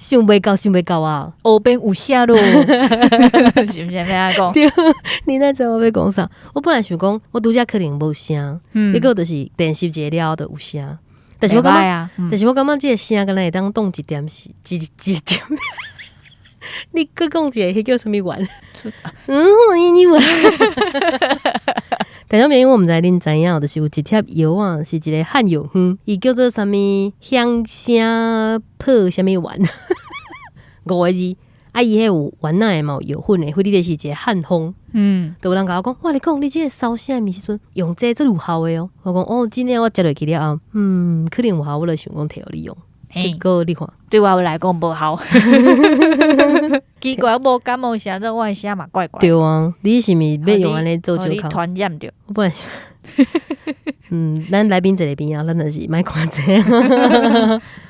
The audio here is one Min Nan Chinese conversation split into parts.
想袂到，想袂到啊！烏邊有聲咯，是毋是按呢講？對，你哪知我欲講啥？我本來想講，我拄才可能無聲，結果就是練習一下了後就有聲。但是我感覺，啊，但是我感覺這個聲敢若會當當一點是一一點。你閣講一個，彼叫啥物丸？嗯，你以為？聽眾朋友，我毋知恁知影，就是有一帖藥啊，是一個漢藥方，伊叫做啥物響聲破啥物丸，五個字。啊，伊彼有丸仔的嘛有藥粉的，反正就是一個漢方。就有人共我講，我共你講，你這個燒聲的時陣用這個足有效的哦。我講哦，真的，我食落去了後，可能有效，我就想講提予你用。結果你看，對我來講無效。奇怪，我無感冒時陣，我的聲嘛怪怪。對啊，你是毋是欲用按呢做借口？傳染著。我本來咱來賓坐咧邊啊，咱就是莫看這。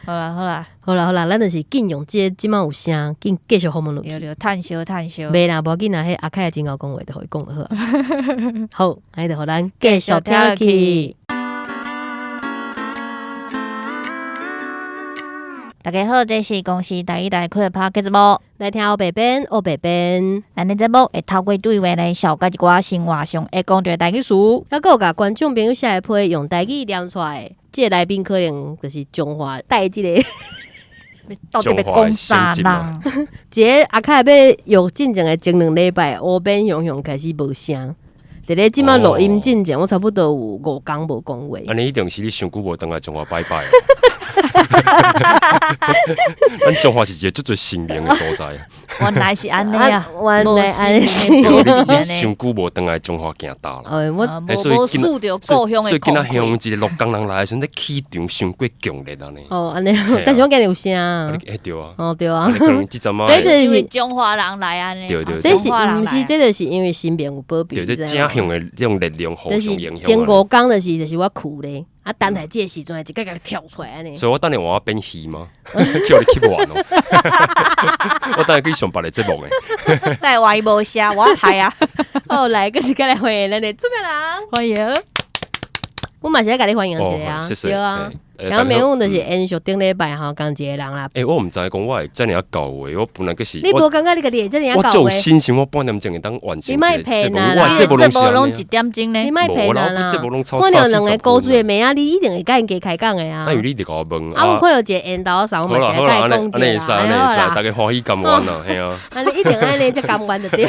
好啦好啦，好啦好啦，咱就是緊用這個這擺有聲，緊繼續訪問落去。對對，趁燒趁燒。袂啦，無要緊啦，彼阿凱真𠢕講話，就予伊講就好。好，按呢就予咱繼續聽落去。大家好，這是公視台語台開的 Podcast 節目，來聽烏白編，烏白編。咱的節目會透過對話來紹介一寡生活上會講著的台語詞。猶閣有共觀眾朋友寫的批用台語念出來，這個來賓可能就是彰化帶這個。到底欲講啥人？這個阿凱欲約進前的前兩禮拜，烏邊雄雄開始無聲。佇咧這擺錄音進前，我差不多有五工無講話。按呢一定是你傷久無轉來彰化拜拜。咱彰化是一個足濟神明的所在。原來是按呢啊，原來按呢是。你傷久無轉來彰化行大啦。我所以無著故鄉的所以今仔鄉一個鹿港人來的時陣，氣場傷過強烈按呢。哦，按呢，但是我今日有聲。對啊。哦，對啊。可能這陣仔。這就是彰化人來按呢。對對。這是毋是？這就是因為神明有保庇。對，這正向的這種力量互相影響。前五工就是我跍咧。啊，等待這個時陣，會一共共你跳出來按呢。所以我等下換我變魚嗎？叫你去玩哦。我等下去上別个節目的。再話伊無聲，我害啊。好，來，閣是閣來歡迎咱的出名人，歡迎。我嘛是愛共你歡迎一下啊，對啊。然後明阮就是延續頂禮拜吼，仝一个人啦。欸，我毋知講我會遮爾仔厚話，我本來閣是。你無感覺你家己會遮爾仔厚話？我足有信心，我半點鐘會當完成你莫騙啊啦！這節目攏一點鐘呢？你莫騙啊啦！看著兩個古錐的妹仔，你一定會共𪜶加開講的啊。啊，因為你直共我問。啊，阮看著一個緣投送，我嘛是愛共伊講一下。按呢會使，按呢會使，大家歡喜甘願啦，嘿啊。按呢一定按呢才甘願就對。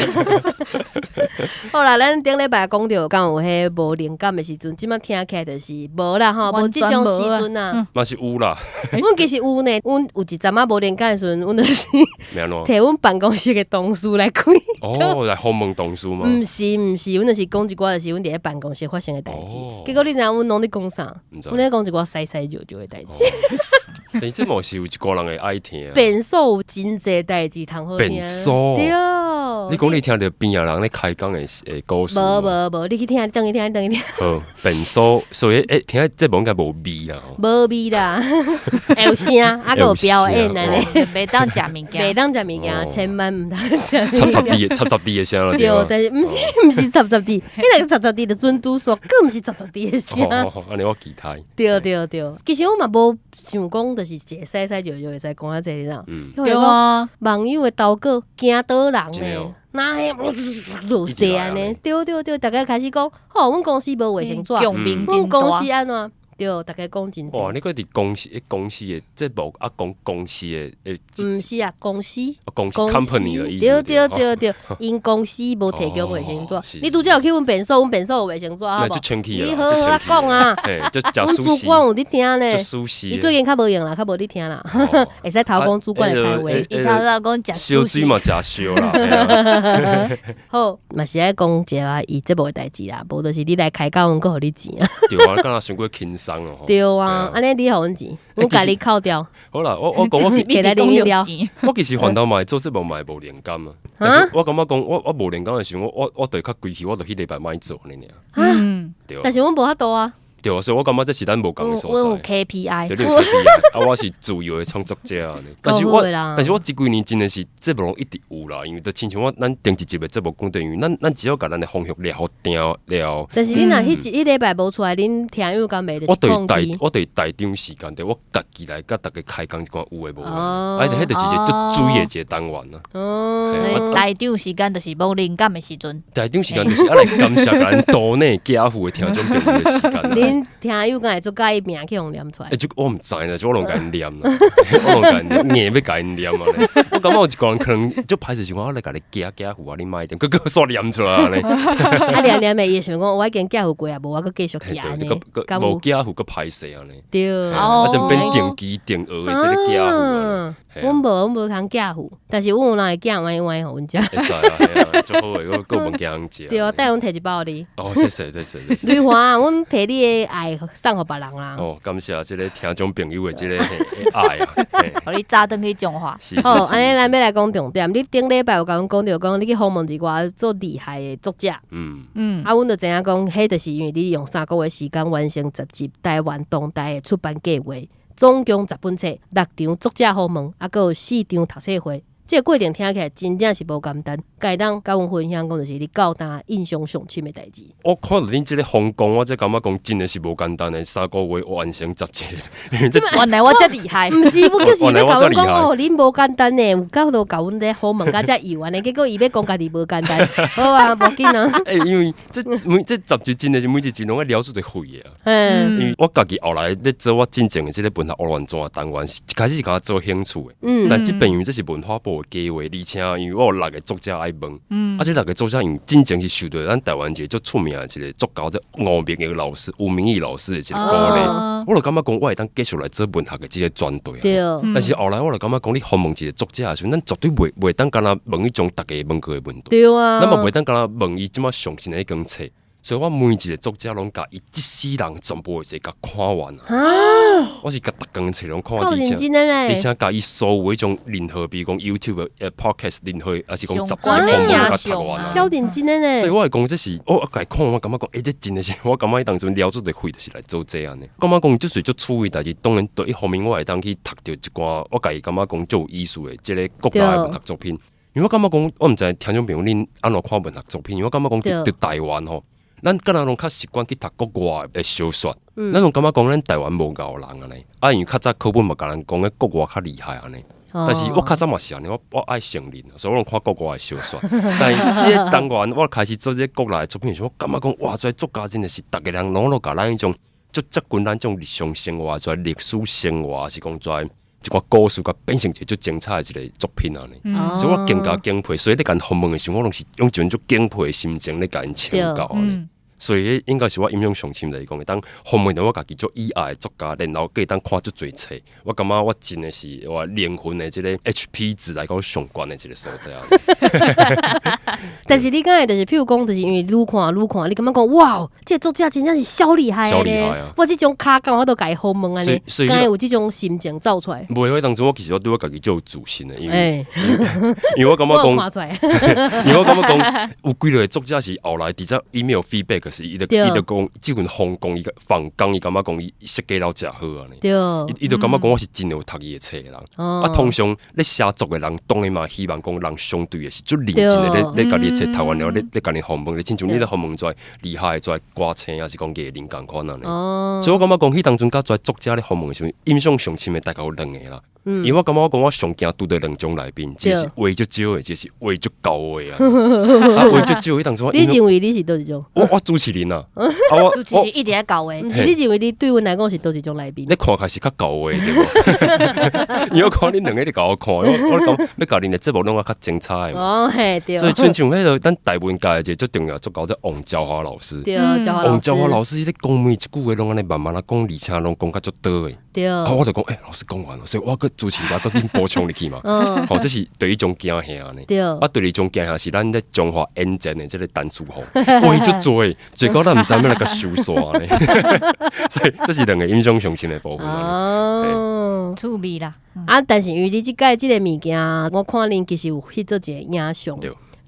好啦，咱頂禮拜講著敢有彼無靈感的時陣，這擺聽起來就是無啦吼，無這種時陣啊。嘛是有啦。阮其實有呢，阮有一陣仔無靈感的時陣，阮就是提阮辦公室的同事來開。哦，來訪問同事嗎？毋是毋是，阮就是講一寡，就是阮佇咧辦公室發生的代誌。結果你知影阮攏咧講啥？阮咧講一寡屎屎尿尿的代誌。但這嘛是有一寡人會愛聽。變數有真濟代誌通好聽。變數。對。你講你聽著邊仔人咧開講的故事。無無無，你去聽，轉去聽，轉去聽。好，變數，所以欸，聽這節目應該無味啦。無味啦，會有聲，啊，閣有表演按呢。袂當食物件，袂當食物件，千萬毋通食。插插滴，插插滴的聲啦。對，但是毋是毋是插插滴，彼個插插滴就準拄煞，閣毋是插插滴的聲。按呢我期待。對對對，其實我嘛無想講，就是一個屎屎尿尿會使講遐濟，你知影？對啊。網友的投稿驚倒人呢，哪會落雪按呢？對對對，逐家開始講，吼，阮公司無衛生紙，阮公司按怎？對，逐家講真濟。哇！你閣佇公司，公司的節目啊，講公司的毋是啊，公司。公司 company 的意思。對對對對，𪜶公司無提供衛生紙。你拄才有去阮便所，阮便所有衛生紙，好無？你好好仔講啊。阮主管有佇聽呢。伊最近較無閒啦，較無佇聽啦。會使偷講主管的歹話。伊頭拄講食燒水嘛，食燒啦。好，嘛是愛講一下伊節目的代誌啦，無就是你來開講，阮閣予你錢啊。對啊，敢若傷過輕鬆哦。對啊，按呢你予阮錢，阮共你扣掉。好啦，我講我起來啉飲料。我其實反倒嘛會做節目嘛會無靈感啊。但是我感覺講我無靈感的時陣，我就較規氣，我就彼禮拜莫做按呢爾。對。但是阮無法度啊。對啊，所以我感覺這是咱無仝的所阮有在。 KPI，對，你有 KPI，啊，我是自由的創作者按呢。但是我，但是我這幾年真的是節目攏一直有啦，因為就親像我咱頂一集的節目講的，因為咱只要共咱的方向掠予定了。但是你若彼一禮拜無出來，恁聽友敢袂就是我對台中時間，對我家己來佮逐家開講一寡有的無的，啊，彼就是一個足水的一個單元啊。哦，所以台中時間就是無靈感的時陣。台中時間就是愛來感謝咱島內寄付的聽眾朋友的時間。恁聽友敢會足佮意名去予念出來？欸，這我毋知呢，這我攏共𪜶念啦，我攏共𪜶念，硬欲共𪜶念啊！我感覺有一個人可能就歹勢想講，我來共你寄寄付啊，你莫念，閣閣煞念出來按呢。啊，念念的伊會想講，我已經寄付過啊，無我閣繼續寄按呢。無寄付閣歹勢按呢。對，啊，就變定期定額的這個寄付按呢。阮無，阮無通寄付，但是阮有人會寄歪歪予阮食。會使啊，嘿啊，足好的，閣閣有物件通食。對啊，帶阮提一包予你。哦，謝謝，謝謝，謝謝。瑞華，阮提你的愛送予別人啦。哦，感謝這個聽眾朋友的這個愛啊。予你早轉去彰化。好，按呢咱欲來講重點。你頂禮拜有共阮講著講，你去訪問一寡足厲害的作者。啊，阮就知影講，彼就是因為你用3個月時間完成10集台灣當代的出版計劃，總共10本冊，六場作者訪問，啊，閣有四場讀冊會。這個過程聽起來真正是無簡單，會當共阮分享講，就是你到今印象上深的代誌。我看著恁這個訪綱，我才感覺講真的是無簡單的，3個月完成10集。原來我遮厲害。毋是，我就是欲共阮講哦，恁無簡單呢，有夠多共阮咧訪問甲遮油按呢，結果伊欲講家己無簡單。好啊，無緊啊。欸，因為這每這10集真的是每一集攏愛聊出一個血的啊。因為我家己後來咧做我進前的這個文學烏亂轉單元，一開始是感覺做興趣的。但這邊因為這是文化部的計劃，而且因為我有六個作者愛問，啊，這六個作者因為進前是受著咱台灣一個足出名的一個作家，這吳明益老師、吳明益老師的一個鼓勵，我就感覺講我會當繼續來做文學的這個專題。但是後來我就感覺講，你訪問一個作者的時陣，咱絕對袂當干焦問彼種逐家問過的問題。咱嘛袂當干焦問伊這馬上新的彼本冊。所以我每一個作者攏共伊這世人全部的冊共看完啊！我是共逐間冊攏看完，而且共伊所有彼種任何，比如講 YouTube、Podcast 任何，抑是講雜誌訪問共讀完啊！超認真的呢。所以我會講這是我共伊看完，我感覺講，欸，這真的是我感覺彼當陣聊出的血就是來做這按呢。感覺講這雖足趣味，但是當然對一方面我會當去讀著一寡我家己感覺講足有意思的這個國家的文學作品。因為我感覺講，我毋知聽眾朋友恁按怎看文學作品，因為我感覺講佇台灣吼，咱敢若攏較習慣去讀國外的小說，咱攏感覺講咱台灣無𠢕人按呢。啊，因為較早課本嘛共咱講，國外較厲害按呢。但是我較早嘛是按呢，我愛承認，所以我攏看國外的小說。但是這個單元我開始做這個國內的作品的時候，我感覺講哇，這作家真的是逐个人攏攏共咱彼種足接近咱這種日常生活，這歷史生活，是講這一寡故事，共變成一個足精彩的一個作品按呢。所以我更加敬佩。所以咧共訪問的時候，我攏是用一種足敬佩的心情咧共𪜶請教按呢。所以應該是我印象上深就是講，當訪問著我家己足喜愛的作家，然後閣會當看足濟冊，我感覺我真的是我靈魂的這個 HP 值來講上懸的一個所在。但是你敢會就是，譬如講，就是因為愈看愈看，你感覺講哇，這個作者真正是超厲害的咧！我這種跤敢有法度共伊訪問按呢，敢會有這種心情走出來？袂，彼當陣我其實我對我家己足有自信的，因為我感覺講，因為我感覺講，有幾個作者是後來直接 email feedback 是，伊就講，這份訪綱伊訪綱伊感覺講伊設計了誠好按呢。伊就感覺講我是真有讀伊的冊的人。啊，通常咧寫作的人，當然嘛希望講人相對的是足認真的咧咧共你的冊讀完了，咧咧共你訪問，親像你咧訪問出來厲害的出來歌星，抑是講藝人仝款按呢。所以我感覺講，彼當陣佮這作者咧訪問的時陣，印象上深的大概有兩個啦。因為我感覺我講我上驚拄著兩種來賓，一個是話足少的，一個是話足厚的啊。啊，話足少彼當陣，你認為你是佗一種？我主持人啊，啊我主持人一直咧厚話。毋是，你認為你對阮來講是佗一種來賓？你看起來是較厚話對無？因為我看恁兩个咧共我看，我講欲共恁的節目弄較較精彩的嘛。哦嘿，對。所以親像彼個咱台文界一個足重要作家，叫王昭華老師。對，昭華老師。王昭華老師咧講每一句話攏按呢慢慢仔講，而且攏講較足多的。啊，我就講，欸，老師講完了，所以我閣主持人閣緊補充入去嘛。吼，這是第一種驚嚇呢。啊，第二種驚嚇是咱咧彰化演戰的這個陳思宏，話足濟，濟到咱毋知欲來共收煞呢。所以這是兩個印象上深的部分。哦，趣味啦。啊，但是因為你這擺這個物件，我看恁其實有翕做一個影像。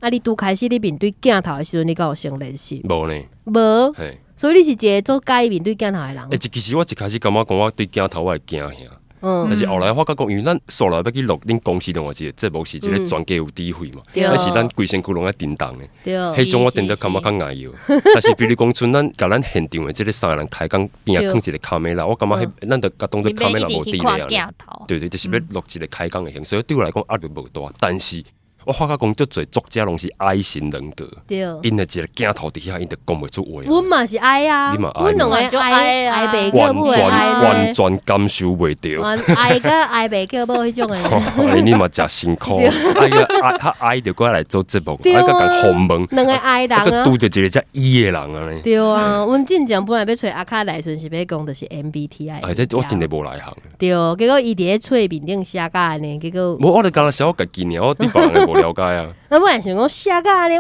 啊，你拄開始你面對鏡頭的時陣，你敢有先練習？無呢。無，嘿，所以你是一個做佮意面對鏡頭的人。欸，其實我一開始感覺講我對鏡頭我會驚嚇。但是後來發覺講，因為咱煞來欲去錄恁公司另外一個節目是一個全家有智慧嘛，對彼是咱規身軀攏愛振動的。彼種我振得感覺較礙藥。但是比如講，像咱共咱現場的這個三個人開講邊仔囥一個卡梅拉，我感覺彼咱就共當做卡梅拉無佇咧啊。對對，就是欲錄一個開講的形，所以對我來講壓力無大。但是我發覺講足濟作者攏是 I 型人格，𪜶的一個鏡頭佇遐，𪜶就講袂出話。阮嘛是 I 啊，你嘛 I，阮兩個 I 愛袂叫母的 I 完全感受袂著。愛佮愛袂叫母彼種的。你嘛誠辛苦，愛個愛較 I 就閣來做節目，愛閣共訪問。兩個 I 人啊，拄著一個遮 E 的人啊。對啊，阮進前本來欲揣阿卡來時陣是欲講就是 MBTI。哎，這我真的無內行。對，結果伊佇咧冊面頂寫甲按呢，結果。無，我就敢若寫我家己爾，我對別人無了解啊。我本來想講寫甲按呢，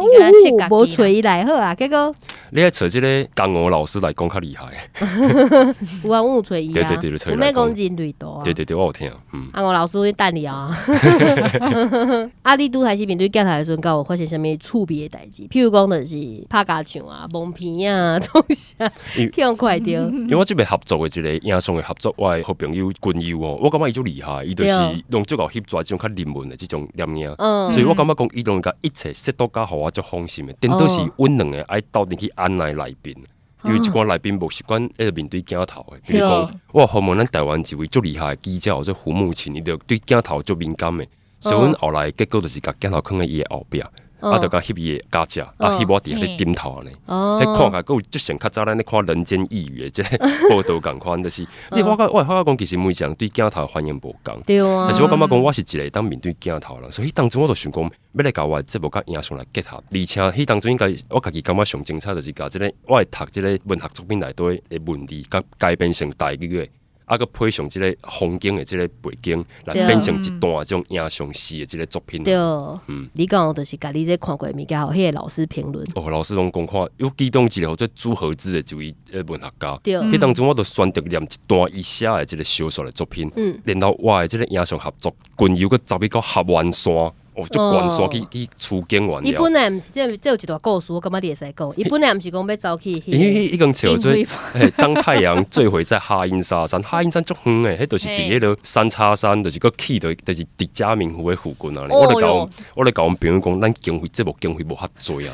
無揣伊來好啊，結果。你愛揣這個江鵝老師來講較厲害。有啊，阮有揣伊啊。對對對，有欲講人類圖啊。對對對，我有聽。嗯。阿鵝老師，你等你啊。啊，你拄開始面對鏡頭的時陣，敢有發生啥物趣味的代誌？譬如講，就是拍家唱啊、蒙片啊，創啥？去予看著。因為我這邊合作的一個影像的合作，我的好朋友軍友哦，我感覺伊足厲害，伊就是攏足𠢕翕出來這種較人文的這種攝影。所以我感覺講，伊攏共一切設都較予我足放心的。顛倒是阮兩個愛鬥陣去按捺來賓，因為一寡來賓無習慣一直面對鏡頭的。比如講，我訪問咱台灣一位足厲害的記者，叫做胡慕琴，伊就對鏡頭足敏感的。所以阮後來結果就是共鏡頭囥佇伊的後壁，啊，就共翕伊的家姐，啊，翕我佇遐咧點頭按呢。彼看起來閣有足像較早咱咧看《人間異語》的這個報導仝款，就是你發覺我會發覺講，其實每一個人對鏡頭的反應無仝。但是我感覺講，我是一個會當面對鏡頭的人，所以彼當陣我就想講，欲來共我的節目佮影像來結合，而且彼當陣應該我家己感覺上精彩，就是共這個我會讀這個文學作品內底的文字，共改編成台語的。啊，閣配上這個風景的這個背景，來變成一段這種影像詩的這個作品。對，你講就是共你這看過的物件，予彼個老師評論。哦，老師攏講看，有其中一個號做朱和之的一位文學家。彼當陣我就選擇念一段伊寫的這個小說的作品。然後我的這個影像合作，軍友閣走去到合歡山。哦，足懸山去去取景完了。伊本來毋是這這有一段故事，我感覺你會使講。伊本來毋是講欲走去。因為彼間叫做當太陽墜毀在哈鷹沙山，哈鷹山足遠的，彼就是佇彼個三叉山，就是閣去著，就是佇嘉明湖的附近啊。我就共阮朋友講，咱經費節目經費無遐濟啊。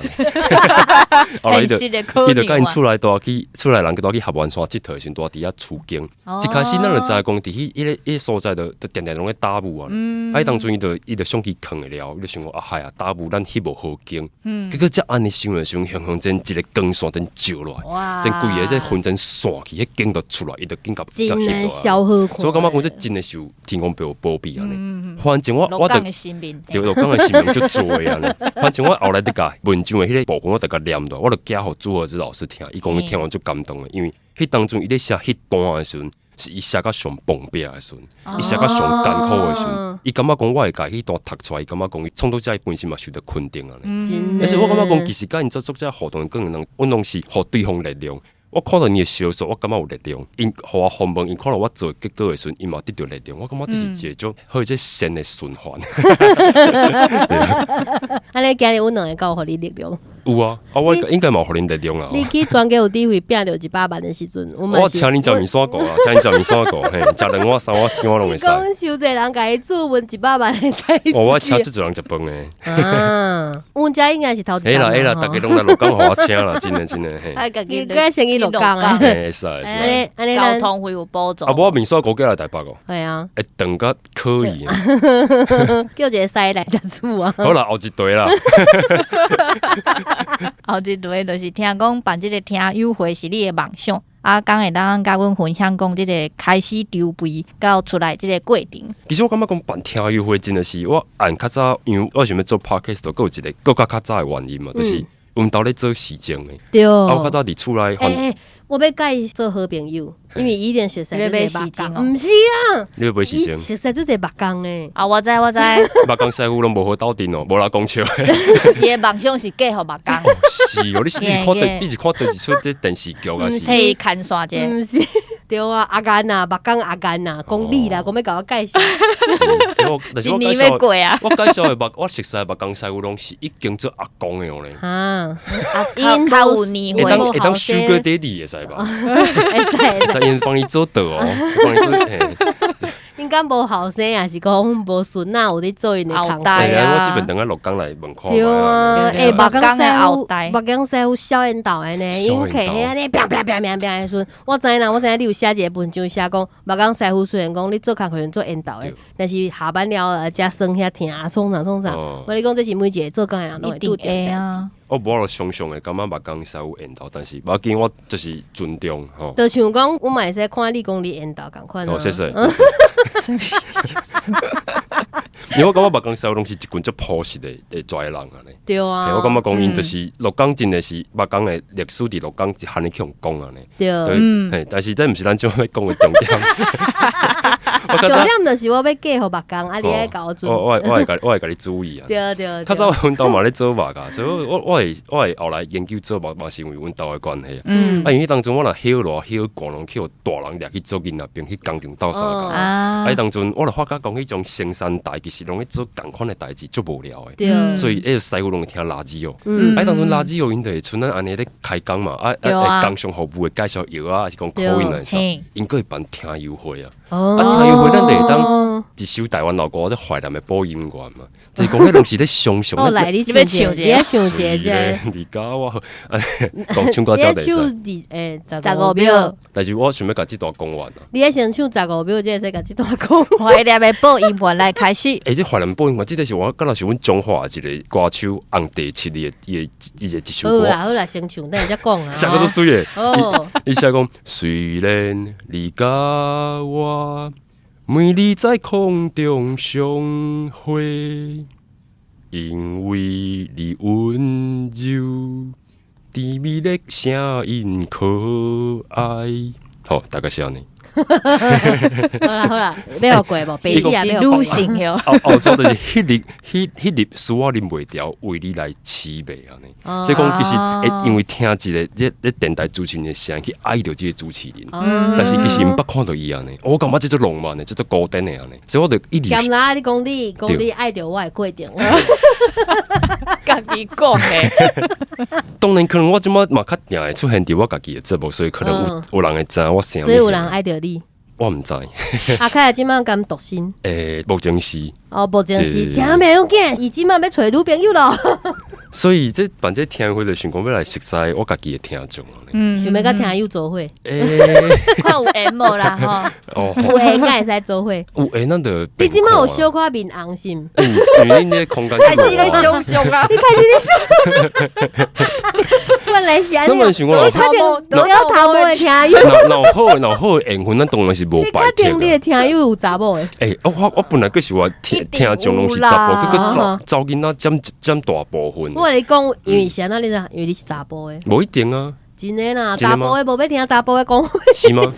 後來伊就伊就共𪜶厝內帶去，厝內人帶去合歡山𨑨迌的時陣，蹛佇遐取景。一開始咱就知影講，佇彼彼個彼個所在，就就定定攏咧打霧啊。啊，彼當陣伊就伊就相機囥了，伊就想講啊，害啊，打霧咱翕無好景。結果才按呢想的時陣，雄雄真一個光線真照落來，真規個這雲層散去，彼景就出來，伊就緊共翕落來。所以我感覺講這真的是有天公伯保庇按呢。反正我我就對鹿港的神明足濟按呢。反正我後來就共文章的彼個部分，我就共念落，我就寄予朱和之老師聽，伊講伊聽完足感動的，因為彼當陣伊咧寫彼段的時陣，是伊寫甲上崩壁的時陣，伊寫甲上艱苦的時陣，伊感覺講我會共彼段讀出來，伊感覺講伊創作者伊本身嘛受著肯定按呢。而且我感覺講，其實佮𪜶做作者互動，可能阮攏是予對方力量。我看著𪜶的小說，我感覺有力量。𪜶予我訪問，𪜶看著我做結果的時陣，𪜶嘛得著力量。我感覺這是一個足好這善的循環。按呢今日阮兩個敢有予你力量？有啊，啊我應該嘛有予恁力量啊。你去全家有智慧拚著一百萬的時陣，我請恁食麵線糊啊，請恁食麵線糊，嘿，食兩碗、三碗、四碗攏會使。講傷濟人共伊注問一百萬的代誌。哦，我請足濟人食飯的。啊，阮遮應該是頭一。會啦會啦，逐家攏來鹿港予我請啦，真的真的嘿。你該先去鹿港啊。會使會使。交通費有補助。啊，無麵線糊寄來台北哦。係啊。會長甲可以。叫一個師來食煮啊。好啦，後一題啦。後一題就是聽講辦這個聽友會是你的夢想，啊，敢會當佮阮分享講這個開始籌備到出來這個過程。其實我感覺講辦聽友會真的是我按較早，因為我想欲做 podcast，閣有一個閣較較早的原因嘛，就是阮兜咧做時政的。對。啊，我較早佇厝內。欸，我欲佮伊做好朋友，因為伊一定熟似欲買時鐘哦。毋是啊，你欲買時鐘？熟似做濟木工的。啊，我知我知。木工師傅攏無好鬥陣哦，無啦講笑。伊的夢想是嫁予木工。是哦，你是看電，你是看電視出這電視劇啊？是牽線者。毋是。對啊，阿干啊，目光阿干啊，講你啦，講欲共我介紹。是，我但是一年我介紹欲過啊，我介紹的目，我熟似的目光師傅攏是已經做阿公的哦咧。哈，啊，𪜶較有年會當歲，會當 Sugar Daddy 會使吧？會使。會使𪜶幫你做倒哦，幫你做。嘿。應該無後生，抑是講無孫仔有咧做𪜶的工後代欸啊我這邊等下鹿港來問看對啊，覓欸，目光師傅，後代目光師傅痟緣投的呢，𪜶揢彼按呢，拚拚拚拚拚的時陣，我知啦，我知影你有寫一個文章寫講，目光師傅雖然講你做工課做緣投的對，但是下班了後遮酸遐疼，創啥創啥，哦我跟你講這是每一個做工的人攏一定會拄著的會代志。啊。我無法度想象會感覺目光師傅緣投，但是無要緊，我就是尊重吼。就像講，我嘛會使看你講你緣投仝款啊。哦，謝謝。謝謝因為我感覺目光師傅攏是一群足樸實的的跩人按呢。對啊嘿，我感覺講𪜶就是鹿港真的是目光的歷史佇鹿港一項咧去予講按呢。對。對，嘿，但是這毋是咱這擺欲講的重點。我較重早點就是我欲嫁予目光，啊，你愛共我準。我會共你注意啊。對對。較早阮兜嘛咧做肉噶，所以我會後來研究做肉嘛，是因為阮兜的關係啊。啊，因為彼當陣我若歇熱歇寒，攏去予大人掠去做囡仔兵去工廠鬥相共。啊啊，彼當陣我就發覺講彼種生產台其實攏咧做仝款的代誌，足無聊的。所以彼個師傅攏會聽垃圾哦。啊，彼當陣垃圾哦，𪜶就會賰咱按呢咧開工嘛，啊啊，工商服務會介紹藥啊，還是講口音來啥，𪜶閣會辦聽友會啊。啊，聽友會咱就會當一首台灣老歌，咧懷念的播音員嘛，就是講彼攏是咧想像。哦，來你唱一下，你愛唱一下這。你教我，講唱歌才會使。你唱二15秒。但是我想欲共這段講完啊。你愛先唱十五秒，才會使共這段講。懷念的播音員來開始。欸，這懷念播音員，這個是我敢若是阮彰化一個歌手紅第七的伊的一首歌。好啦好啦，先唱，等下才講啊。寫閣足媠的。哦。伊寫講，雖然你佮我每日在空中相會，因為你溫柔甜蜜的聲音可愛。好，大概是按呢。好啦好啦，欲過無？白紙也欲女性喲。後後就是彼日，彼彼日書仔啉袂牢，為你來痴迷按呢。所以講其實會因為聽一個這這電台主持人的聲去愛著這個主持人，但是其實毋捌看著伊按呢。我感覺這足浪漫的，這足古典的按呢。所以我就一直。咸啦，你講你講你愛著我的過程。家己講的。當然可能我這擺嘛較定會出現佇我家己的節目，所以可能有有人會知影我聲。所以有人愛著你。我毋知。阿凱這擺敢獨身？欸，目前是。哦，目前是，聽袂要緊，伊這擺欲揣女朋友咯。所以這辦這聽會就想講欲來熟似我家己的聽眾。嗯，想欲佮聽友做伙。欸，看有緣無啦吼。哦，有緣敢會使做伙。有緣咱就。你這擺有小可面紅是毋？因為恁這空間。開始咧想象啊！你開始咧想。原來是按呢。你確定你有頭毛的聽友。若好若好的緣分，咱當然是無排斥。你確定你的聽友有查某的？欸，我本來閣是話聽聽眾攏是查埔，閣閣查查某囡仔佔佔大部分。我共你講，因為是按怎你知？因為你是查埔的。無一定啊。真的啦，查埔的無欲聽查埔的講話。是嗎？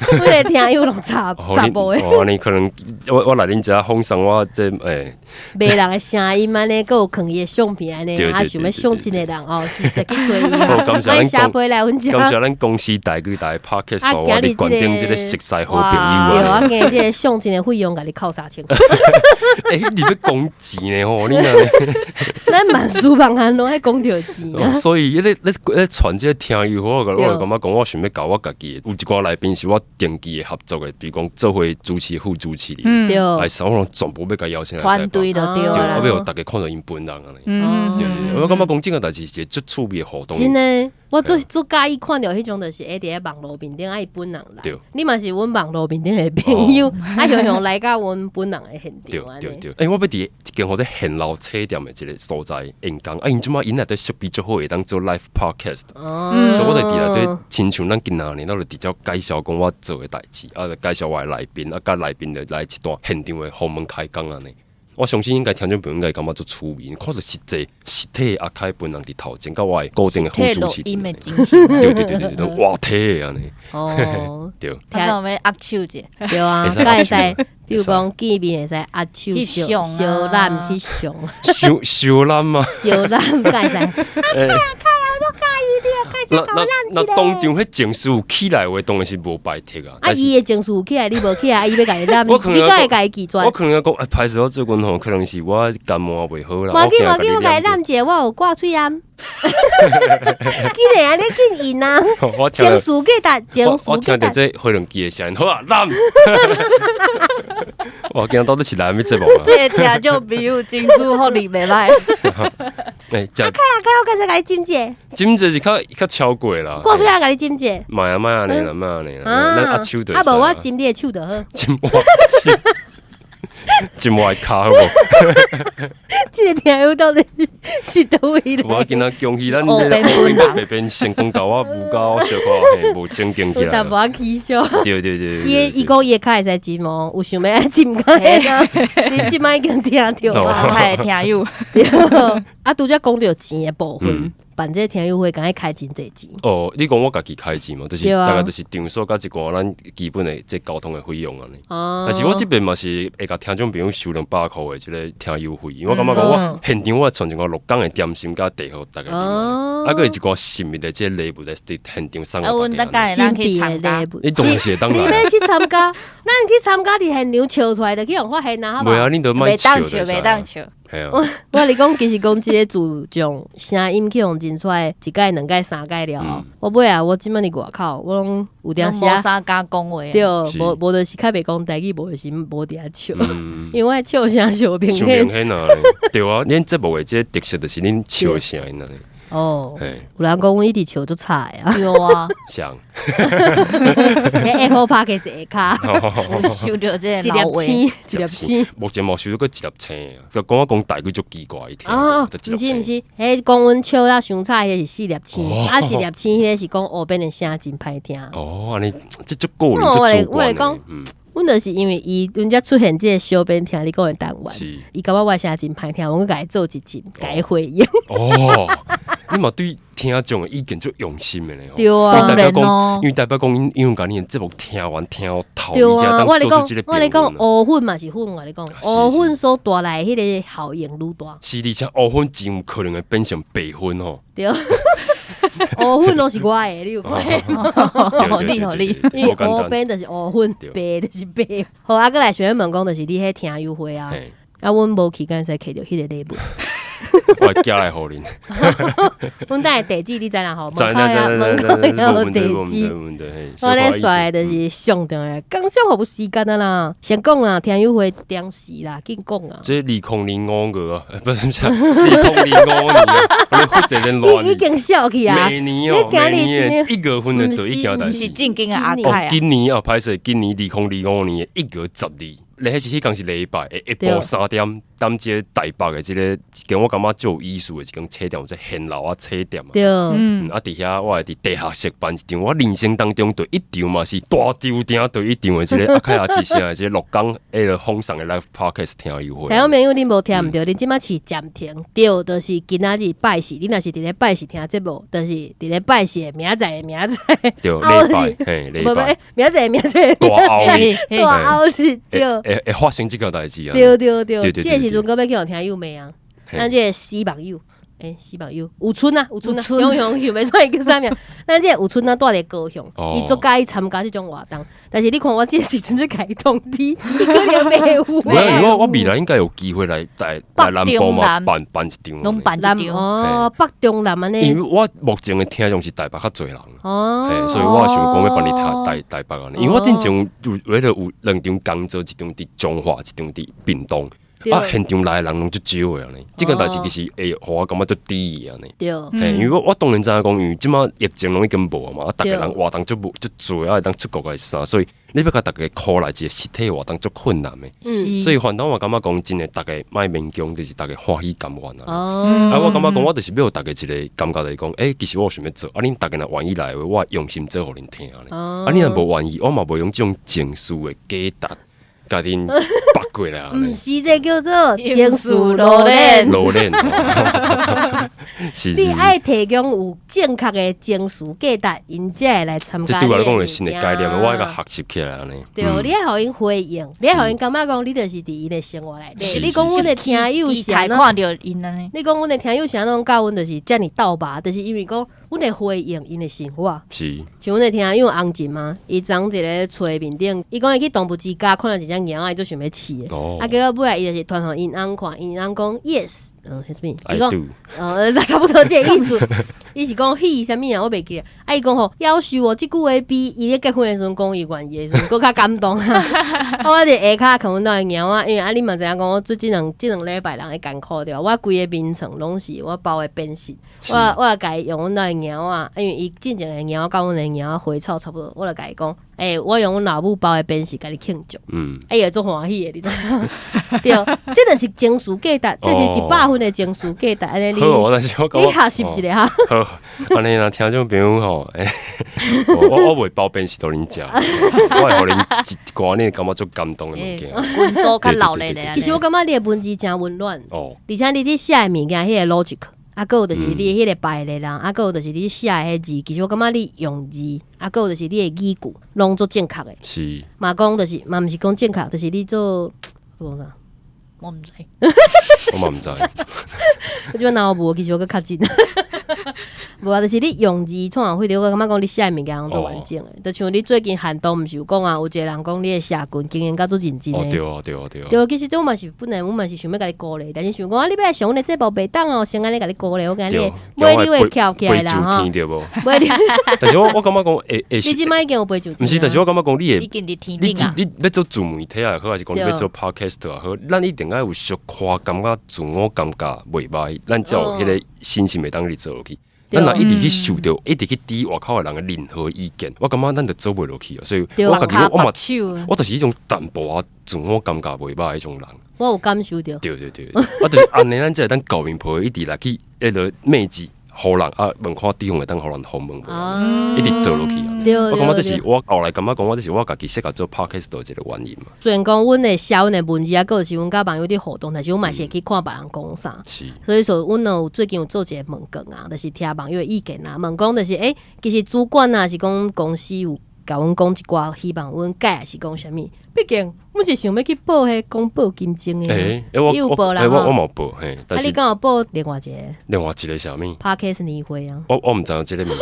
阮的聽友攏查查埔的。哦，按呢可能我來恁遮放送我這欸。迷人的聲音按呢，閣有囥伊的相片按呢，啊想欲相親的人哦，直接去揣伊。感謝咱公，來阮遮。感謝咱公司台語台 Podcast，我佇關頂這個熟似好朋友對，我今日這個相親的費用共你扣3000。欸，你欲講錢呢吼？你若咱萬事萬項攏愛講著錢啊。所以，咧咧咧傳這個聽友，我我會感覺講，我想欲共我家己的有一寡來賓是我定期的合作的，比如講做伙主持副主持人，對，來啥我攏全部欲共邀請來。團隊就對啦。我欲予逐家看著𪜶本人按呢。對對對，我感覺講這個代誌是一個足趣味的活動。真的，我足足佮意看著彼種，就是會佇咧網路面頂啊，伊本人來。你嘛是阮網路面頂的朋友，啊，雄雄來到阮本人的現場。對對對，欸，我欲佇一間號做現樓車店的一個所在演講，啊，𪜶這擺𪜶內底設備足好，會當做 live podcast。所以我就佇內底，親像咱今仔日，咱就直接介紹講我做的代誌，啊，介紹我的來賓，啊，佮來賓就來一段現場的訪問開講按呢。我相信應該聽眾朋友應該感覺足趣味，看著實際實體阿凱本人佇頭前，佮我的固定的副主持人。對對對對對，活體的按呢。哦，對。聽講欲握手者。對啊，敢會使，比如講見面會使握手相相攬翕相。相相攬嗎？相攬敢會使。阿凱阿凱，我足佮意你，那當場彼情緒有起來話，當然是無排斥啊。啊，伊的情緒有起來，你無起來，啊，伊欲共你攬，我可能你敢會共伊拒絕？我可能講，哎，歹勢，我最近吼，可能是我感冒袂好啦。無要緊，無要緊，我我共你攬一下，我有掛喙罨。緊的啊，你緊應啊！我聽情緒價值，情我緒聽著價值。這回輪機的聲音，好啊，攬。我驚到底是來啥物節目啊？這個聽眾朋友情緒福利袂歹。欸，食啊，開我開始共你斟一下，斟這是較較超過啦。掛喙罨共你斟一下。莫啊莫按呢啦，莫按呢啦，咱握手就啊，無我斟你的手就好。斟我手，斟我的跤好無？這個聽友到底是佗位來？我今仔恭喜咱烏這個邊本人白邊成功共我無夠小可嘿，無正經起來有淡。薄仔起笑。對對對，伊伊講伊的跤會使斟哦，有想欲愛斟較你這擺已經聽著啊。我的聽友。對啊，拄才講著錢的部分，辦這個聽友會敢愛開真濟錢。哦，你講我家己開錢嘛，就是對啊大概就是場所佮一寡咱基本的這交通的費用按呢。哦但是我這邊嘛是會共聽眾朋友收200箍的這個聽友費，因為我感覺講我現場我穿一寡鹿港的點心佮茶予逐家啉，啊，閣有一寡神秘的這個禮物來佇現場送啊，予阮大家。大概會當去參加。你當然是會當你來啊欲去參加？咱去參加佇現場笑出來，就去予人發現啊，好無袂啊，恁都莫袂當笑，笑袂當笑。嘿啊，我跟你講，其實講這個自從聲音去予認出來一屆、兩屆、三屆了後，我尾啊，我這擺佇外口，我攏有當時啊，無啥敢講話。對，無無就是較袂講台語，無就是無佇遐笑，因為我的笑聲傷明傷顯。明顯啊！對啊，恁節目的這個特色就是恁笑聲按呢。哦，有人講阮一直笑足吵的啊。對啊。像。 Apple Podcast 下跤，有收著這一個老話。粒星，一粒星。目前嘛收著閣一粒星啊！就講我講台語足奇怪聽。哦，毋是毋是，彼講阮笑了傷吵，彼是四粒星，啊一粒星，彼個是講湖邊的聲真歹聽。哦，按呢這足個人足主觀的。阮就是因為伊，阮才出現這個小編聽你講的單元，伊感覺我的聲真歹聽，阮閣共伊做一集，共伊回應。哦，你嘛對聽眾的意見足用心的咧。對啊，代表講，因為代表講，𪜶因為共你的節目聽完聽到透，對啊，我咧講，我咧講，烏粉嘛是粉，我咧講，烏粉所帶來彼個效應愈大。是，而且烏粉真有可能會變成白粉吼。對，烏粉攏是我的，你有看？予你予你，因為烏邊就是烏粉，白就是白。好，啊，閣來想欲問講，就是你彼聽友會啊，啊，阮無去，敢會使摕著彼個禮物？我會寄來予恁。阮等下地址你知啦吼，門口遐門口遐有地址。我咧煞就是上重要，工商服務時間啊啦，先講啦，聽友會定時啦，緊講啊。這2025月啊，不是，2025年啊，我咧負責任亂。你已經笑去啊！明年哦，明年1月份的就已經毋是正經的阿凱啊。今年啊，歹勢，今年2025年的1月12。咧，彼是彼工是禮拜，下晡3點，踮這個台北的這個一間我感覺足有意思的一間冊店，這現樓仔冊店啊。對，啊，佇遐我會佇地下室辦一場，我人生當中第一場嘛是大場頂第一場的這個阿凱阿一聲的這個鹿港彼個風送的 live podcast 聽友會。聽眾朋友，恁無聽毋著，恁這擺是暫停，對，就是今仔日拜四，恁若是佇咧拜四聽節目，就是佇咧拜四的明仔載的明仔載。對，禮拜，嘿，禮拜，明仔載明仔載，大後日，大後日，對。會發生這個代誌啊！對對對，這個時陣閣欲去予聽友罵啊！咱這個死網友，欸，死網友有春啊，有春啊，雄雄想袂出來叫啥名？咱這個有春啊，蹛佇高雄，伊足佮意參加這種活動。但是你看我這個時陣咧共伊通知，伊可能袂有。無啊，因為我未來應該有機會來來來南部嘛辦辦一場，攏辦一場哦，北中南按呢。因為我目前的聽眾是台北較濟人，哦，所以我想講欲辦佇台北按呢。因為我之前有為了有兩場講座，一場佇彰化，一場佇屏東。啊，現場來的人攏足少的按呢，這件代誌其實會予我感覺足低的按呢。對，嘿，因為我當然知影講，因為這擺疫情攏已經無啊嘛，啊，逐家人活動足無足濟啊，會當出國來啥，所以你欲共逐家 call 來一個實體活動足困難的。所以反倒我感覺講，真的逐家莫勉強，就是逐家歡喜甘願啊。啊，我感覺講，我就是欲予逐家一個感覺，就是講，欸，其實我有想欲做，啊，恁逐家若願意來的話，我用心做予恁聽按呢。啊，你若無願意，我嘛袂用這種情緒的價值，共恁縛過來。毋是，這叫做情緒老練。老練，是。你愛提供有正確的情緒價值，𪜶才會來參加。這對我來講是新的概念，我愛共學習起來按呢。對，你愛予𪜶回應，你愛予𪜶感覺講，你就是佇𪜶的生活內底。你講阮的聽友是按怎？看著𪜶按呢。你講阮的聽友是按怎佮阮就是遮爾鬥吧？就是因為講阮會回應𪜶的生活。像阮的聽友洪靜嘛，伊昨一个揣面頂，伊講伊去動物之家看著一隻貓仔，伊足想欲飼的。啊，結果尾仔伊就是傳予𪜶翁看，𪜶翁講 yes，啥物？伊講，差不多這個意思。伊是講彼啥物啊？我袂記得。啊，伊講吼，夭壽哦，這句話比伊咧結婚的時陣講伊願意的時陣，閣較感動啊！我佇下跤看阮兜的貓仔，因為啊，你嘛知影講，我最近這兩禮拜人會艱苦對吧？我規个眠床攏是我包的便爿，我就共伊用阮兜的貓仔，因為伊進前的貓仔佮阮的貓仔花草差不多，我就共伊講，欸，我用阮老母包的便爿共你慶祝。啊，伊會足歡喜的，你知影？對，這就是情緒價值，這是100分的情緒價值。按呢你，你學習一下哈。好，按呢若聽眾朋友吼，欸，我袂包便爿予恁食，我會予恁一寡你感覺足感動的物件。溫州較老咧咧。其實我感覺你的文字誠溫暖，而且你佇寫的物件，彼個 logic，啊，閣有就是你彼個拜的人，啊，閣有就是你寫的彼字，其實我感覺你用字，啊，閣有就是你的語句，攏足正確的。嘛講就是嘛，毋是講正確，就是你做，講啥？我毋知，我嘛毋知。我這腦無，其實我閣較真。無啊，就是你用字創啥貨，我感覺講你寫的物件攏足完整的。就像你最近限動，毋是有講啊，有一個人講你的社群經營甲足認真的。哦，對啊，對啊，對啊。對，其實這我嘛是本來我嘛是想欲共你鼓勵，但是想講啊，你欲來上阮的節目袂當哦，先按呢共你鼓勵，我感覺你尾你會翹起來啦吼。對無？但是我感覺講會會。你這擺已經有飛上毋是，但是我感覺講你會，已經佇天頂啊！你欲做自媒體也好，還是講你欲做 podcast 也好，咱一定愛有小可感覺自我感覺袂䆀，咱才有彼個信心會當去做落去。咱若一直去受著，一直去佇外口的人的任何意見，我感覺咱就做袂落去啊。所以我家己我嘛，我就是彼種淡薄仔自我感覺袂䆀彼種人。我有感受著。對對對，我就是按呢，咱才會當厚面皮一直來去彼個面子予人啊，問看對方會當予人訪問無，一直做落去啊。我感覺這是我後來感覺講，我這是我家己適合做 podcast 的一個原因嘛。雖然講阮會寫阮的文字啊，閣是阮佮網友佇互動，但是阮嘛是會去看別人講啥。所以說，阮有最近有做一個問卷啊，就是聽網友的意見啊，問講就是欸，其實主管啊，是講公司有共阮講一寡，希望阮改，抑是講啥物？畢竟阮是想欲去報彼廣播金鐘的，欸，你有報啦？我無報嘿，但是啊，你敢有報另外一個？另外一個啥物？Podcast 年會啊！我毋知影這個物件。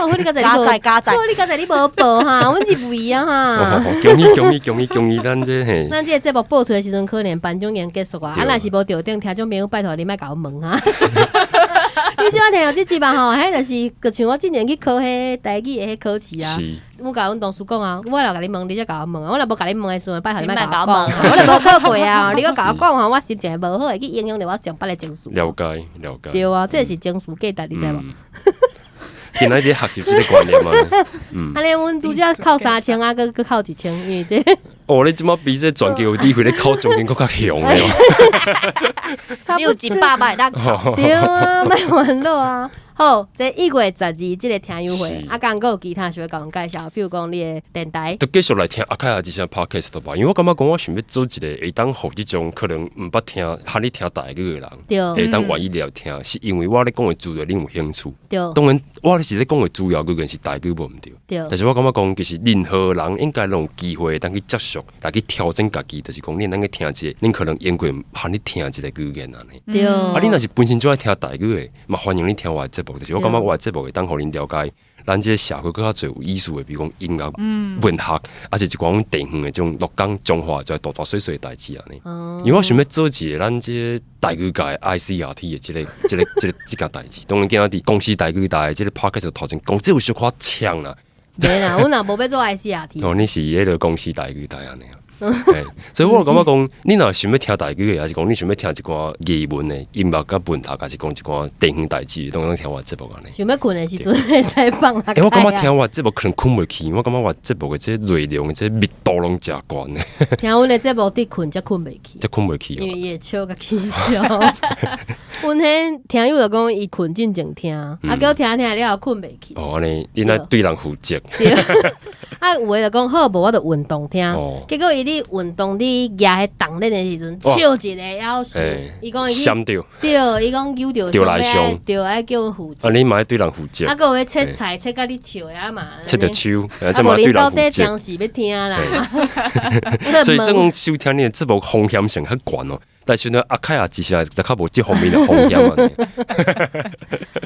哦，你剛才加載加載，你剛才你無報哈，阮是為啊哈。恭喜恭喜恭喜恭喜！咱這嘿，咱這個節目播出的時陣，可能頒獎已經結束啊。啊，若是無著頂，聽眾朋友拜託你莫共阮問哈。你這擺聽著這集吧吼，彼就是就像我之前去考彼台語的彼考試啊。我共阮同事講啊，我若共你問，你才共我問啊。我若無共你問的時陣，拜託你莫共我講。我若無考過啊，你閣共我講吼，我心情會無好，會去影響著我上班的情緒。了解了解。對啊，這是情緒價值，你知無？今仔日學習這個觀念嘛。嗯。按呢，阮拄才扣3000啊，閣閣扣1000，因為這。哦，你這擺比這全球智慧咧扣獎金閣較凶的哦。你有100萬當扣。對啊，莫煩惱啊。好，這1月12這個聽友會，啊，敢閣有其他想欲共阮介紹，比如講你的電台。就繼續來聽阿凱亞之聲 podcast 吧，因為我感覺講我想欲做一個會當予這種可能毋捌聽、罕咧聽台語的人，會當願意來聽，是因為我咧講的資料恁有興趣。當然，我是咧講的資料語言是台語無毋對。但是我感覺講，其實任何人應該攏有機會當去接觸，來去挑戰家己，就是講恁當去聽一個，恁可能用過罕咧聽一個語言按呢。啊，恁若是本身就愛聽台語的，嘛歡迎你聽我的節目。就是我感覺我的節目會當予恁了解，咱這個社會閣較濟有意思的，比如講音樂、文學，抑是一寡阮地方的這種鹿港彰化這大大細細的代誌按呢。因為我想欲做一個咱這個台語界 ICRT 的這個、這個、這個、這件代誌。當然，今仔佇公視台語台的這個 podcast 頭前講，這有小可嗆啦。袂啦，阮若無欲做 ICRT。哦，你是彼個公視台語台按呢。所以我感覺講，你若想欲聽台語的，抑是講你想欲聽一寡藝文的音樂佮文學，抑是講一寡地方代誌，攏通聽我節目按呢。想欲睏的時陣會使放下。欸，我感覺聽我節目可能睏袂去，我感覺我節目的這內容的這密度攏誠懸的。聽阮的節目佇睏才睏袂去，才睏袂去，因為伊會笑共起笑。阮彼聽友就講，伊睏進前聽，啊，結果聽聽了後睏袂去。哦，按呢，你愛對人負責。對。啊，有的就講好，無我就運動聽。結果伊佇你運動你舉彼重練的時陣，笑一个夭壽。伊講伊去閃著，對，伊講扭著著內傷，對，愛叫阮負責。啊，你嘛愛對人負責。啊，閣有彼切菜切甲你笑的啊嘛。切著手，啊，這嘛對人無恁到底負責。當時欲聽啦。所以說講收聽你的節目風險性較懸哦。但是呢，阿凱也其實就較無這方面的風險啊。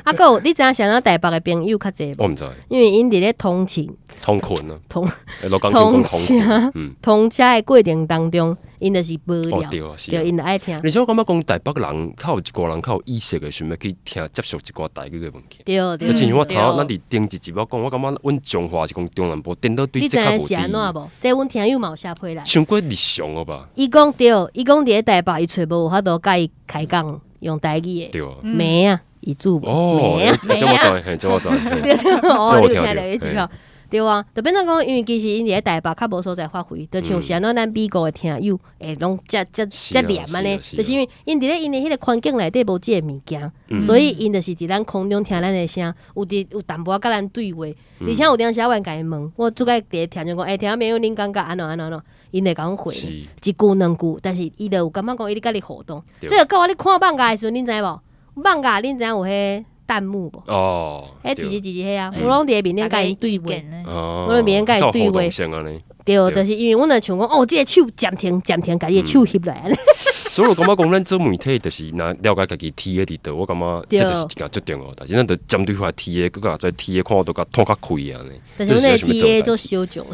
啊，閣有你知影啥人台北的朋友較濟無？我毋知。因為𪜶佇咧通勤、通勤啊，通鹿港通車、通車的過程當中，𪜶就是無聊，對，𪜶就愛聽。而且我感覺講台北人較有一寡人較有意識的想欲去聽接觸一寡台語的物件。就親像我頭咱佇頂一集我講，我感覺阮彰化是講中南部，顛倒對你知影這較無是按怎無？這阮聽友嘛有寫批來。傷過日常了吧？伊講對，伊講佇咧台北，伊揣無有法度佮伊開講用台語的。名啊，伊煮無哦，這我知，嘿，這我知。對，哦，你有聽著彼集吼？對啊，就變做講，因為其實𪜶佇咧台北較無所在發揮，就像是按怎咱美國的聽友會攏遮遮遮黏按呢，就是因為𪜶佇咧𪜶的彼個環境內底無這个物件，所以𪜶就是佇咱空中聽咱的聲，有佇有淡薄仔佮咱對話，而且有當時我會共伊問，我足愛佇咧聽眾講，欸，聽眾朋友恁感覺按怎按怎按怎，𪜶會共阮回一句兩句，但是伊就有感覺講伊咧佮你互動。這個到我咧看艋舺的時陣，恁知無？艋舺恁知影有彼彈幕無？哦，彼一字一字彼啊，我攏佇咧面頂共𪜶對話，我佇面頂共𪜶對話。對，就是因為阮就像講，哦，這个手暫停暫停，共伊的手翕來。所以我感覺講，咱做媒體就是若了解家己 TA 佇佗，我感覺這就是一件足重要的代誌。咱著針對彼 TA，閣共這 TA 看都共拖較開按呢。但是阮的 TA 足小眾。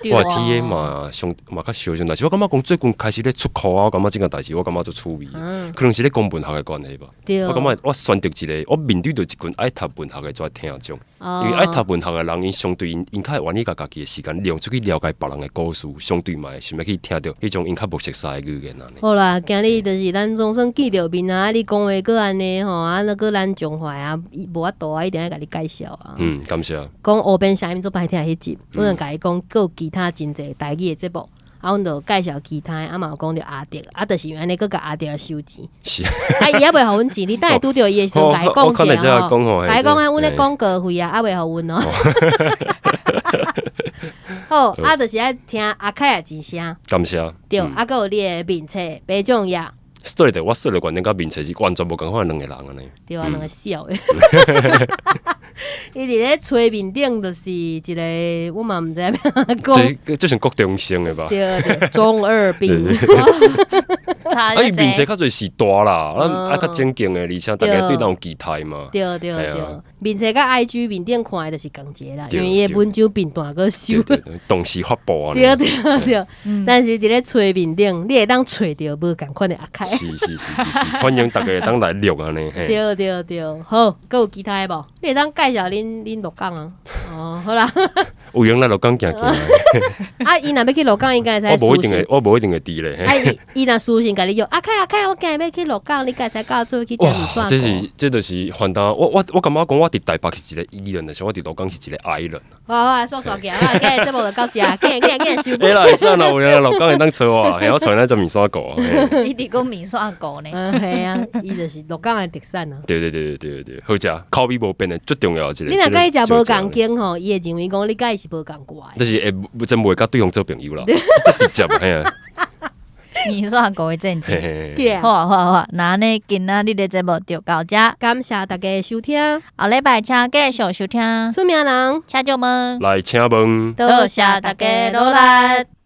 我 TA 嘛上嘛較小眾，但是我感覺講最近開始咧出褲啊，我感覺這件代誌我感覺足趣味，可能是咧講文學的關係吧。我感覺我選擇一個，我面對著一群愛讀文學的這聽眾，因為愛讀文學的人，𪜶相對𪜶較會願意共家己的時間利用出去了解別人的故事，相對嘛會想欲去聽著彼種𪜶較無熟悉的語言按呢。好啦，今日就是咱總算見著面啊！你講話閣按呢吼，啊，那閣咱彰化啊，無法度啊，一定愛共你介紹啊。嗯，感謝。講烏邊聲音足歹聽彼集，阮就共伊講，閣有其他真濟台語的節目，啊，阮就介紹其他的，啊嘛有講著阿德，啊，就是因為按呢，閣共阿德收錢。是。啊，伊猶袂予阮錢，你等下拄著伊的時陣，共伊講一下吼。共伊講啊，阮咧廣告費啊，猶袂予阮哦。好，啊，就是愛聽阿凱的一聲。感謝。對，啊，閣有你的面冊白種葉。對對，我說的觀點佮面冊是完全無仝款兩個人按呢。對啊，兩個痟的。伊佇咧揣面頂就是一個，我嘛毋知欲按怎講。這這算國中生的吧？對對，中二病。啊，伊面冊較濟時大啦，咱愛較正經的，而且大家對咱有期待嘛。對對對，面冊佮 IG 面頂看的就是仝一个啦，因為伊的文章片段閣收。同時發布啊。對對對，但是佇咧揣面頂，你會當揣著無仝款的阿凱。是是是是是，歡迎大家會當來錄按呢。對對對，好，閣有其他的無？你會當介紹恁鹿港啊？哦，好啦。有閒來鹿港行行。啊，伊若欲去鹿港，應該會使。我無一定會，我無一定會佇咧。啊，伊伊若私信共你約，阿凱阿凱，我今日欲去鹿港，你敢會使佮我做伙去食麵線？哇，這是這就是反正我我我感覺講我佇台北是一個 E 人，但是我佇鹿港是一個 I 人。好啊，煞煞行啊，今日節目就到遮，緊緊緊收。會啦，會使啦，有閒來鹿港會當揣我，嘿，我揣咱食麵線糊。你佇講麵線糊呢？嗯，係啊，伊就是鹿港的特產啊。對對對對對對，好食，口味無變的，最重要一個。你若佮伊食無仝間吼，伊會認為講你佮伊是無仝掛的。就是會真袂佮對方做朋友啦，這直接嘿啊。麵線糊的戰爭。好啊好啊好啊，那按呢今仔日的節目就到遮，感謝大家收聽。後禮拜請繼續收聽。出名人，請就問，來請問，多謝大家努力。